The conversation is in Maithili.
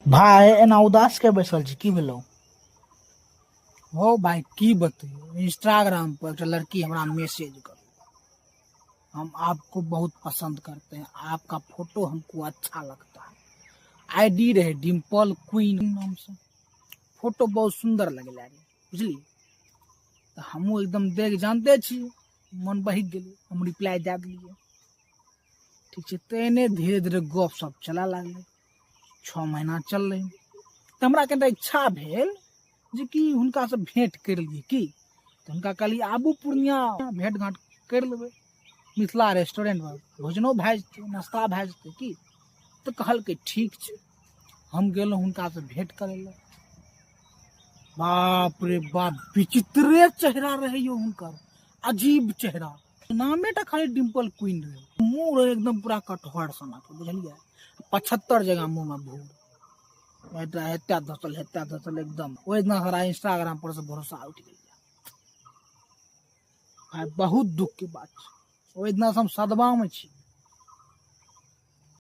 भाय, एना उदास के बैसल छी? की भेलौ? हो भाई, की बतैयौ, इंस्टाग्राम पर एकटा लड़की हमरा मैसेज कर, हम आपको बहुत पसंद करते हैं, आपका फोटो हमको अच्छा लगता है। आईडी रहे डिम्पल क्वीन नाम से, फोटो बहुत सुंदर लगे रहे, बुझलिए? तऽ हमहूँ एकदम देख, जानते छी, मन बहि गेलै, हम रिप्लाई दए देलियै, ठीक छै। तेहने धीरे धीरे गप सप चलऽ लागलै। 6 महीना चललै तऽ हमरा कनिटा इच्छा भेल जे कि हुनकासँ भेँट करि लियै। की तऽ हुनका कहलियै, आबू पूर्णिया, भेँट घाँट करि लेबै, मिथिला रेस्टोरेंटमे भोजनो भए जेतै, नाश्ता भए जेतै। की तऽ कहलकै, ठीक छै। हम गेलहुँ हुनकासँ भेँट करै लए। बाप रे बाप, विचित्रे चेहरा रहै यौ हुनकर, अजीब चेहरा। नामे टा खाली डिम्पल क्वीन रहै, मुँह रहै एकदम पूरा कटहर सनक, बुझलियै? 75 जगह मुँहमे भूर, एटा एते धसल, एते धसल एकदम। ओहि दिना हमरा इंस्टाग्राम पर से भरोसा उठि गेल भाई, बहुत दुख के बात छै। ओहि दिना से हम सदमा में छी।